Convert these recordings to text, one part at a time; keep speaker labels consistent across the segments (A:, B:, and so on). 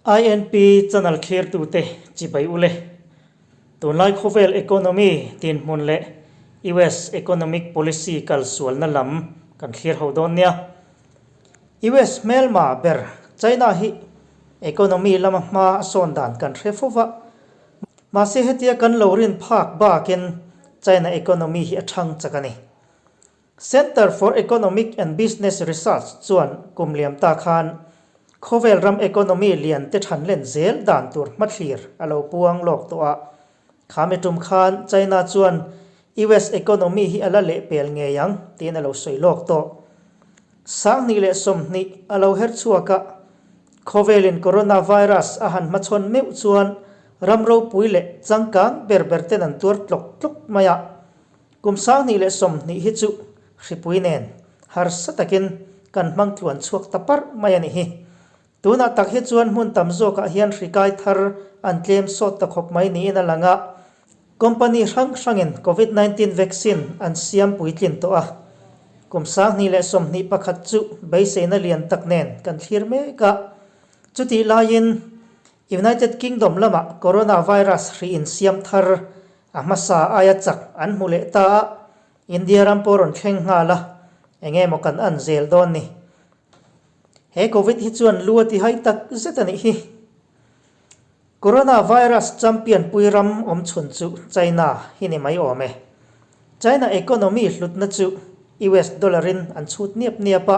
A: INP channel thlirtute chibai ule. Tunlai khawvel economy dinhmun leh US economic policy kalsualna lam kan thlir ho dawn nia. US hmelma ber China hi economy lama hma a sawn dan kan hre fo va. Mahse hetia kan lo rin phak bakin China economy hi a thang chak a ni. Centre for Economic and Business Research chuan kum liam ta khan khawvel ram economy lian te than len zel dan tur hmathlir a lo puang lawk tawh a. Khami tum khan China chuan US economy hi a la lehpel ngei ang tiin a lo sawi lawk tawh. 2020 a lo her chhuak a, khawvelin coronavirus a han hmachhawn meuh chuan ram ropui leh changkang ber ber ten an tuar tlawk tlawk mai a. Kum 2020 hi chu hripui nen harsa takin kan hmang tluan chhuak ta parh mai a nih hi. Tunah tak hi chuan hmun tam zawkah hian hri kai thar an tlem sawt ta khawp mai niin a lang a. Company hrang hrangin Covid 19 vaccine an siam puitlin tawh a. Kum 2021 chu beiseina lian tak nen kan thlir mek a. Chutih laiin United Kingdom lamah coronavirus hri insiam thar A hmasa aia chak an hmu leh ta a, India ram pawh rawn thleng nghal a, eng emaw kan an zel dawn ni. He Covid hi chuan lu a ti hai tak zet a nih hi. Coronavirus champion pui ram awm chhun chu China hi ni mai awm e. China economy hlutna chu US dollar in an chhut niap niap a,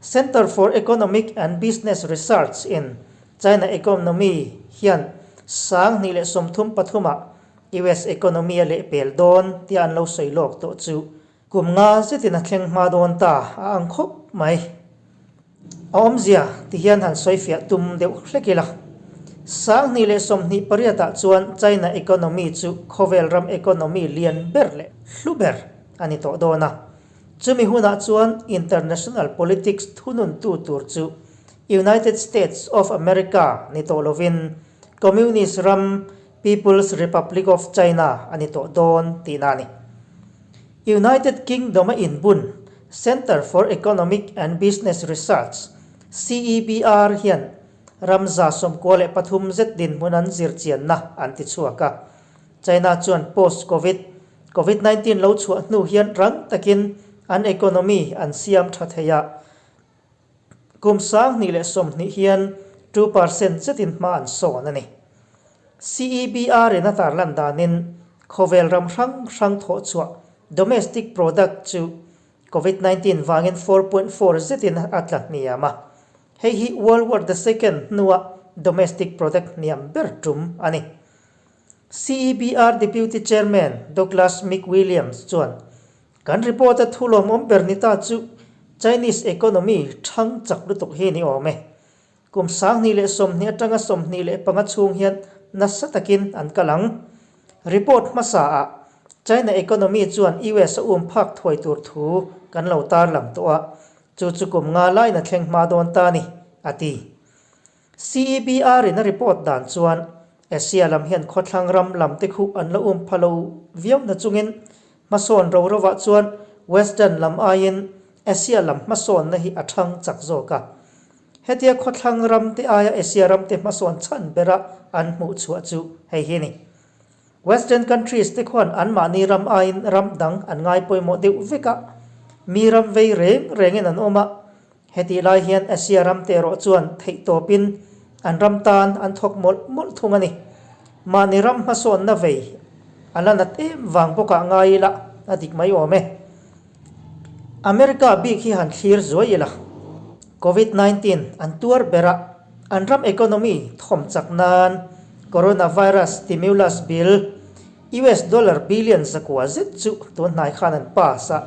A: Center for Economic and Business Research in China economy hian 2033 ah US economy a lehpel dawn tia an lo sawi lawk tawh chu kum nga zetin a thleng hma dawn ta a ang khawp mai. A awmzia ti hian han sawi fiah tum deuh hlek ila. 2028 ah chuan China economy chu khawvel ram economy lian ber leh hlu ber a ni tawh dawn a. Chumi hunah chuan international politics thununtu tur chu United States of America ni tawh lovin Communist ram People's Republic of China a ni tawh dawn tihna a ni. United Kingdom a inbun Centre for Economic and Business Research, CEBR, hian ram 93 zet dinhmun an zirchianna an ti chhuak a. China chuan post-Covid, Covid 19 lo chhuah hnu hian rang takin an economy an siam tha thei a. Kum 2020 hian 2% zetin hma an sawn a ni. CEBR in a tarlan danin khawvel ram hrang hrang thawh chhuah domestic product chu Covid 19 vangin 4.4 zetin a tla hniam a. Hei hi World War the Second hnua domestic product hniam ber tum a ni. CEBR Deputy Chairman Douglas McWilliams chuan Kan report a thu lawmawm ber ni ta chu Chinese economy thang chak lutuk hi ni awm e. Kum 2020 atanga 25 chhung hian nasa takin an kal ang. Report hmasa ah China economy chuan US a um phak thuai tur thu kan lo tarlang tawh a, chu chu kum nga lain a thleng hma dawn ta ni, a ti. CEBR in a report dan chuan Asia lam hian khawthlang ram lam te khuh an la um pha lo viau na chungin hmasawn ro rovah chuan Western lam aiin Asia lam hmasawnna hi a thang chak zawk a. Hetia khawthlang ram te aia Asia ram te hmasawn chhan bera an hmuh chhuah chu hei hi a ni. Western countries te khuan anmahni ram aiin ram dang an ngai pawimawh deuh vek a, mi ram vei reng rengin an awm a. Hetih lai hian Asia ram te erawh chuan theihtawpin an ram tan an thawk mawlh mawlh thung a ni. Mahni ram hmasawnna vei a la nat em vang bawkah ngai ila a dik mai awm e. America bik hi han thlir zuai ila, Covid 19 an tuar ber a, an ram economy thawm chak nan coronavirus stimulus bill US dollar billion zakua zet chu tun hnai khan an pass a.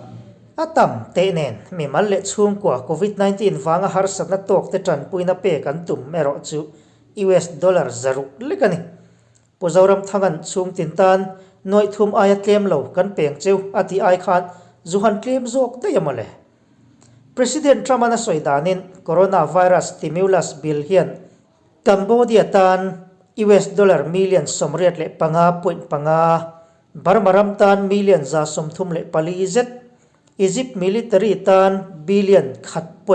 A: A tam teh nen mimal leh chhungkua Covid 19 vanga harsatna tawk te tanpuina pek an tum erawh chu US dollar 600 lek a ni. Pu Zoramthanga'n chhung tin tan nuaih thum aia tlem lo kan peng cheu a tih ai khan zu han tlem zawk daih a mawle. President Trump-a'n a sawi danin coronavirus stimulus bill hian Cambodia tan US dollar million 85.5, Burma ram tan million 134 zet, Egypt military tan billion 1.3,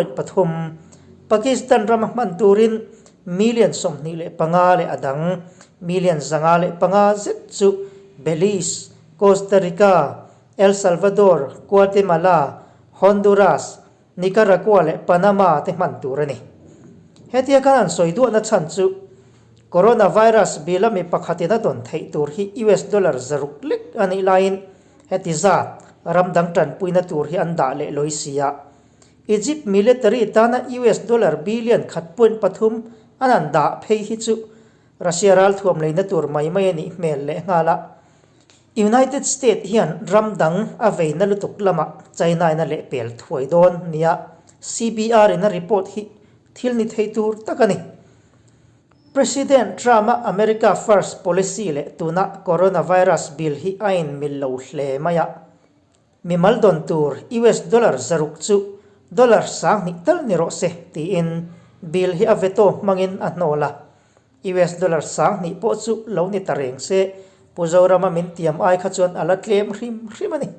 A: Pakistan rama hman turin million 25 leh a dang million 505 zet chu Belize, Costa Rica, El Salvador, Guatemala, Honduras, Nicaragua leh Panama te hman tur a ni. Hetia khan an sawi duahna chhan chu Coronavirus bill a mi pakhatin a dawn theih tur hi US dollar 600 lek a nih laiin heti zat ram dang tanpuina tur hi an dah leh lawi si a. Egypt military tana US dollar billion 1.3 an an dah phei hi chu Russia ralthuam leina tur mai mai a nih hmel leh nghal a. United State hian ram dang a veina lutuk lamah China in a lehpel thuai dawn nia CBR in a report hi thil ni thei tur tak a ni. President Trump-a America First policy leh tuna coronavirus bill hi a inmil lo hle mai a. Mimal dawn tur US dollar 600 chu dollar 2000 tal ni rawh se tiin bill hi a veto hmangin a hnawl a. US dollar 2000 pawh chu lo ni ta reng se, Pu Zorama min tiam ai kha chuan a la tlem hrim hrim a ni.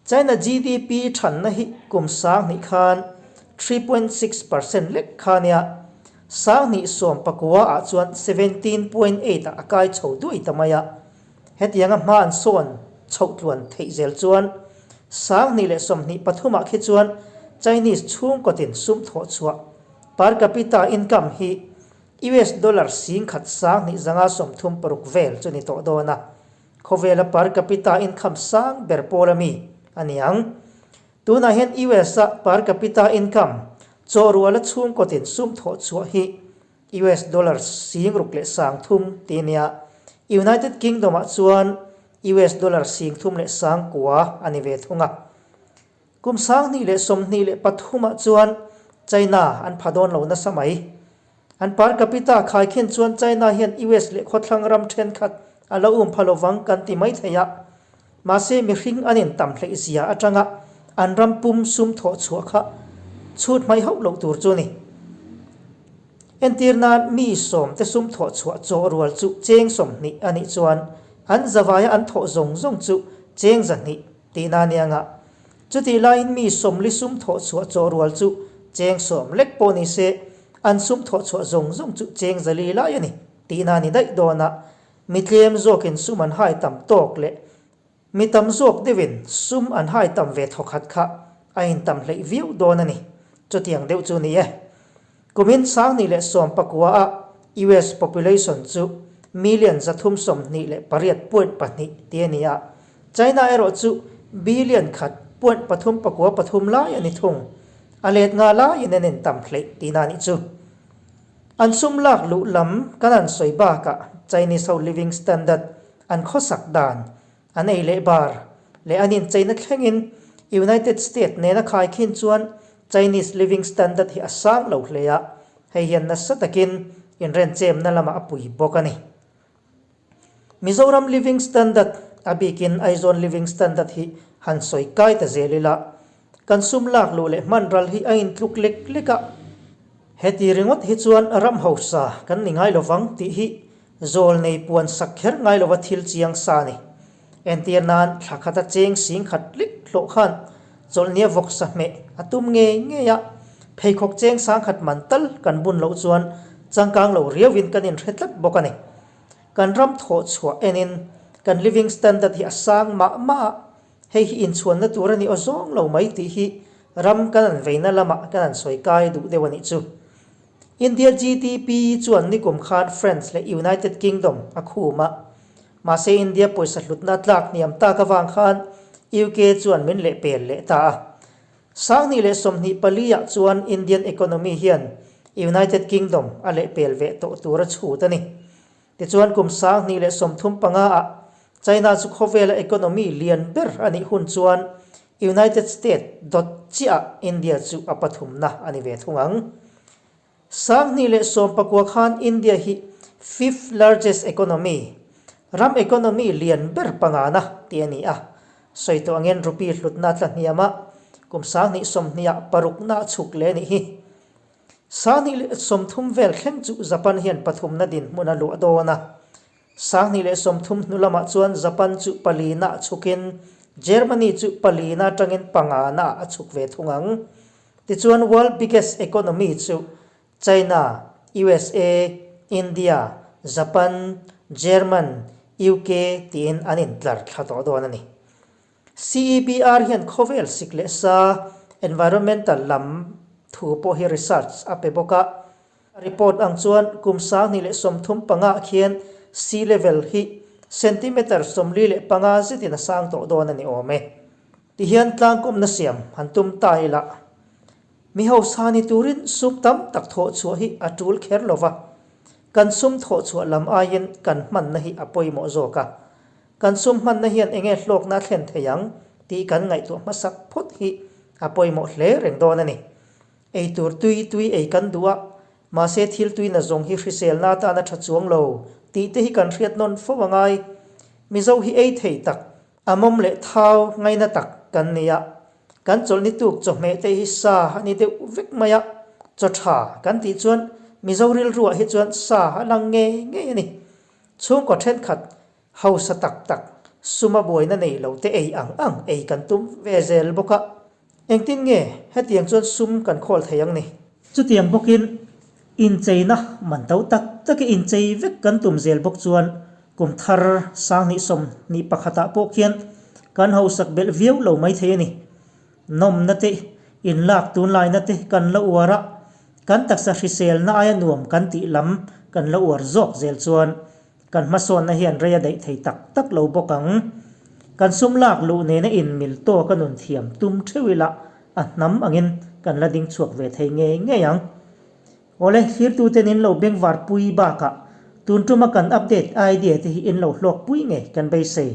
A: China GDP thanna hi kum 2000 khan 3.6% lek kha nia, 2019 ah chuan 17.8 ah a kai chho duai ta mai a. Hetianga hma an sawn chhoh tluan theih zel chuan 2023 ah khi chuan Chinese chhungkawtin sum thawh chhuah Per capita income hi US dollar 10,000 2,536 vel chu ni tawh dawn a, khawvela per capita income sang ber pawl a mi a ni ang. Tunah hian US a per capita income chawhruala chhungkawtin sum thawh chhuah hi US dollar 6,003 ti nia, United Kingdom ah chuan US dollar 3,009 a ni ve thung a. Kum 2023 ah chuan China an pha dawn lo nasa mai. An per capita khaikhin chuan China hian US leh khawthlang ram thenkhat a lo um pha lovang kan ti mai thei a. Mahse mihring an in tam hleih zia atanga an ram pum sum thawh chhuah kha chhut hmai hauh loh tur chu ni. Entir nan mi sawm te sum thawh chhuah chaw rual chu cheng 20 a nih chuan an zavaia an thawh zawng zawng chu cheng 200 tihna anianga. Chutih laiin mi 40 sum thawh chhuah chaw rual chu cheng 10 lek pawh ni se, an sum thawh chhuah zawng zawng chu cheng 400 lai a ni tihna a ni daih dawn a. Mi tlem zawkin sum an hai tam tawk leh mi tam zawk deuhin sum an hai tam ve thawkhat kha a intam hleih viau dawn a ni. Chutiang deuh chu ni e. Kumin 2019 ah US population chu million 328.2 ti a ni a, China erawh chu billion 1.393 lai a ni thung. A let nga laiin an intam hleih tihna a nih chu. An sum lak luh lam kan an sawi bakah Chinese ho living standard an khawsak dan an ei leh bar leh an incheina thlengin United State nena khaikhin chuan Chinese living standard hi a sang lo hle a, hei hian nasa takin inrenchemna lamah a pui bawk a ni. Mizoram living standard a bikin Aizawl living standard hi han sawi kai ta zel ila, kan sum lak luh leh hman ral hi a intluk lek lek a, heti ringawt hi chuan ram hausa kan ni ngai lovang tih hi zawl nei puan sak kher ngai lova thil chiang sa a ni. Entir nan thla khata cheng 10,000 lek hlawh khan chawlhnia vawksa hmeh a tum ngei ngei a, pheikhawk cheng 10,000 man tal kan bun loh chuan changkang lo riauin kan inhre tlat bawk a ni. Kan ram thawh chhuah enin kan living standard hi a sang mah mah a, hei hi inchhuanna tur a ni aw zawng lo mai tih hi ram kan an veina lamah kan an sawi kai duh deuh a nih chu. India GDP chuan nikum khan France leh United Kingdom a khum a, mahse India pawisa hlutna tlak hniam tak avang khan UK chuan min lehpel leh ta a. 2024 ah chuan Indian economy hian United Kingdom a lehpel ve tawh tur a chhut a ni. Tichuan kum 2035 ah China chu khawvela economy lian ber a nih hun chuan United States dawt chiah India chu a pathumna a ni ve thung ang. 2019 khan India hi fifth largest economy, ram economy lian ber pangana tih a ni a. Sawi tawh angin rupee hlutna tla hniam a, kum 2020 ah parukna a chhuk leh a nih hi. 2030 vel thleng chu Japan hian pathumna dinhmun a luah dawn a. 2030 hnu lamah chuan Japan chu palina a chhukin Germany chu palina atangin pangana a chhuk ve thung ang. Tichuan world biggest economy chu China, USA, India, Japan, German, UK tiin an intlar thla tawh dawn a ni. CEBR hian khawvel sik leh sa, environmental, lam thu pawh hi research a pe bawk a. A report ang chuan kum 2035 ah khian sea level hi centimeter 45 zetin a sang tawh dawn a ni awm e. Tihian tlangkawmna siam han tum ta ila, mi hausa ni turin sum tam tak thawh chhuah hi a tul kher lo va, kan sum thawh chhuah lam aiin kan hmanna hi a pawimawh zawk a. Kan sum hmanna hian enge hlawkna a thlen thei ang tih kan ngaihtuah hmasak phawt hi a pawimawh hle reng dawn a ni. Ei tur tui tui ei kan duh a, mahse thil tuina zawng hi hriselna atana tha chuang lo tih te hi kan hriat nawn fo a ngai. Mizo hi ei thei tak, a mawm leh thau ngaina tak kan ni a. Kan chawlhni tuk chawhmeh te hi sa a ni deuh vek mai a, chaw tha kan tih chuan Mizo rilruah hi chuan sa a lang ngei ngei a ni. Chhungkaw thenkhat Hausa tak tak, suma buaina nei lo te ei ang ang ei kan tum ve zel bawk a. Engtin nge hetiang chuan sum kan khawl thei ang ni? Chutiang bawkin incheina man to tak taka inchei vek kan tum zel bawk chuan kum thar 2021 ah pawh khian kan hausak belh viau lo mai thei a ni. Nawmna te, inlak tunlaina te kan la uar a, kan taksa hriselna aia nuam kan tih lam kan la uar zawk zel chuan Kan hmasawnna hian rei a daih thei tak tak lo bawk ang. Kan sum lak luh nena inmil tawk a nun thiam tum theuh ila a hnam angin kan la ding chhuak ve thei ngei ngei ang. Awle, thlirtuten in lo bengvar pui bakah tun tuma kan update idea te hi in lo hlawk pui ngei kan beisei.